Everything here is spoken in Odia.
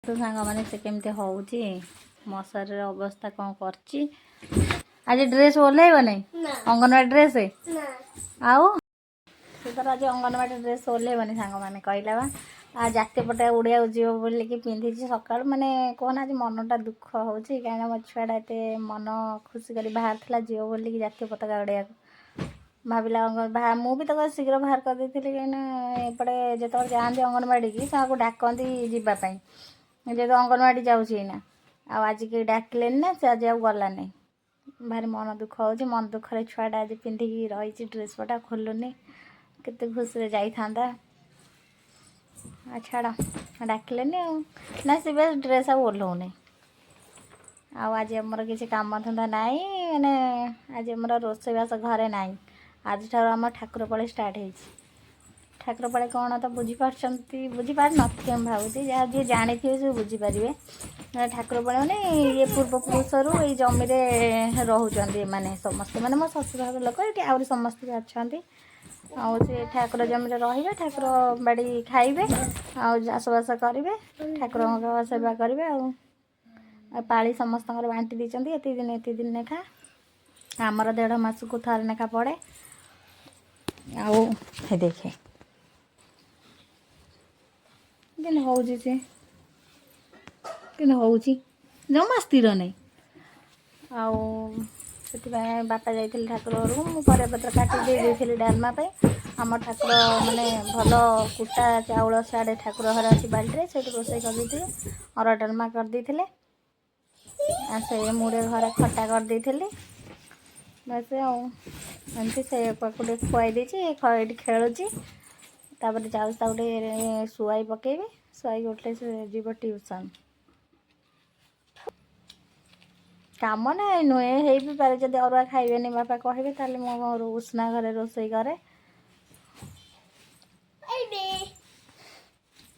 ତ ସାଙ୍ଗମାନେ, ସେ କେମିତି ହେଉଛି, ମଶାରୀର ଅବସ୍ଥା କ'ଣ କରିଛି। ଆଜି ଡ୍ରେସ୍ ଓହ୍ଲେଇବ ନାଇଁ ଅଙ୍ଗନବାଡ଼ି ଡ୍ରେସ୍? ଆଉ ସେ ତାର ଆଜି ଅଙ୍ଗନବାଡ଼ି ଡ୍ରେସ୍ ଓହ୍ଲେଇବନି ସାଙ୍ଗମାନେ, କହିଲା ବା ଆଉ ଜାତୀୟ ପତାକା ଉଡ଼ିବାକୁ ଯିବ ବୋଲିକି ପିନ୍ଧିଛି ସକାଳୁ। ମାନେ କୁହନା, ଆଜି ମନଟା ଦୁଃଖ ହେଉଛି, କାହିଁକିନା ମୋ ଛୁଆଟା ଏତେ ମନ ଖୁସି କରି ବାହାରିଥିଲା ଯିବ ବୋଲିକି ଜାତୀୟ ପତାକା ଉଡ଼େଇବାକୁ। ଭାବିଲା ମୁଁ ବି ତାକୁ ଶୀଘ୍ର ବାହାର କରିଦେଇଥିଲି, କାହିଁକିନା ଏପଟେ ଯେତେବେଳେ ଯାଆନ୍ତି ଅଙ୍ଗନବାଡ଼ିକି, ତାକୁ ଡାକନ୍ତି ଯିବା ପାଇଁ, ଯେହେତୁ ଅଙ୍ଗନବାଡ଼ି ଯାଉଛି ଏଇନା। ଆଉ ଆଜି କେହି ଡାକିଲେନି ନା, ସେ ଆଜି ଆଉ ଗଲାନି। ଭାରି ମନ ଦୁଃଖ ହେଉଛି। ମନ ଦୁଃଖରେ ଛୁଆଟା ଆଜି ପିନ୍ଧିକି ରହିଛି ଡ୍ରେସ୍ ପଟା, ଖୋଲୁନି। କେତେ ଖୁସିରେ ଯାଇଥାନ୍ତା। ଆଉ ଛାଡ଼, ଡାକିଲେନି ଆଉ ନା, ସେ ବେଶ ଡ୍ରେସ୍ ଆଉ ଓହ୍ଲଉନି। ଆଉ ଆଜି ଆମର କିଛି କାମ ଧନ୍ଦା ନାହିଁ, ମାନେ ଆଜି ଆମର ରୋଷେଇବାସ ଘରେ ନାହିଁ। ଆଜିଠାରୁ ଆମ ଠାକୁର ପାଳି ଷ୍ଟାର୍ଟ ହେଇଛି। ଠାକୁର ପାଳି କ'ଣ ତ ବୁଝିପାରୁଛନ୍ତି, ବୁଝିପାରୁନଥିବେ ମୁଁ ଭାବୁଛି। ଯାହା ଯିଏ ଜାଣିଥିବେ ସେ ବୁଝିପାରିବେ। ଠାକୁର ପାଳି ମାନେ ଇଏ ପୂର୍ବପୁରୁଷରୁ ଏଇ ଜମିରେ ରହୁଛନ୍ତି ଏମାନେ ସମସ୍ତେ, ମାନେ ମୋ ଶ୍ୱଶୁର ଘର ଲୋକ, ଏଠି ଆହୁରି ସମସ୍ତେ ବି ଅଛନ୍ତି। ଆଉ ସେ ଠାକୁର ଜମିରେ ରହିବେ, ଠାକୁର ବାଡ଼ି ଖାଇବେ ଆଉ ଚାଷବାସ କରିବେ, ଠାକୁରଙ୍କ ସେବା କରିବେ। ଆଉ ଆଉ ପାଳି ସମସ୍ତଙ୍କର ବାଣ୍ଟି ଦେଇଛନ୍ତି, ଏତିକି ଦିନ ଏତିକି ଦିନ ଲେଖା। ଆମର ଦେଢ଼ ମାସକୁ ଥରେ ଲେଖା ପଡ଼େ। ଆଉ ହେ ଦେଖେ କେମିତି ହେଉଛି ସେ, କେମିତି ହେଉଛି, ଜମା ସ୍ଥିର ନାହିଁ। ଆଉ ସେଥିପାଇଁ ବାପା ଯାଇଥିଲେ ଠାକୁର ଘରକୁ, ମୁଁ ପରିବାପତ୍ର କାଟି ଦେଇ ଦେଇଥିଲି ଡାଲମା ପାଇଁ। ଆମ ଠାକୁର ମାନେ ଭଲ କୁଟା ଚାଉଳ ସିଆଡ଼େ ଠାକୁର ଘରେ ଅଛି ବାଡ଼ିରେ, ସେଇଠି ରୋଷେଇ କରିଦେଇଥିଲେ, ଅରୁଆ ଡାଲମା କରିଦେଇଥିଲେ। ଆଉ ସେ ମୁଁ ଟିକେ ଘରେ ଖଟା କରିଦେଇଥିଲି, ବାସ୍। ଆଉ ଏମିତି ସେ ତାକୁ ଟିକେ ଖୁଆଇ ଦେଇଛି, ଏଇଠି ଖେଳୁଛି। ତାପରେ ଯାଉଛି ତାକୁ ଟିକେ ଶୁଆଇ ପକେଇବି। ଶୁଆଇକି ଉଠିଲେ ସେ ଯିବ ଟ୍ୟୁସନ୍। କାମ ନା ନୁହେଁ, ହେଇ ବି ପାରେ। ଯଦି ଅରୁଆ ଖାଇବେନି ବାପା କହିବେ, ତାହେଲେ ମୁଁ ଉଷୁନା ଘରେ ରୋଷେଇ କରେ।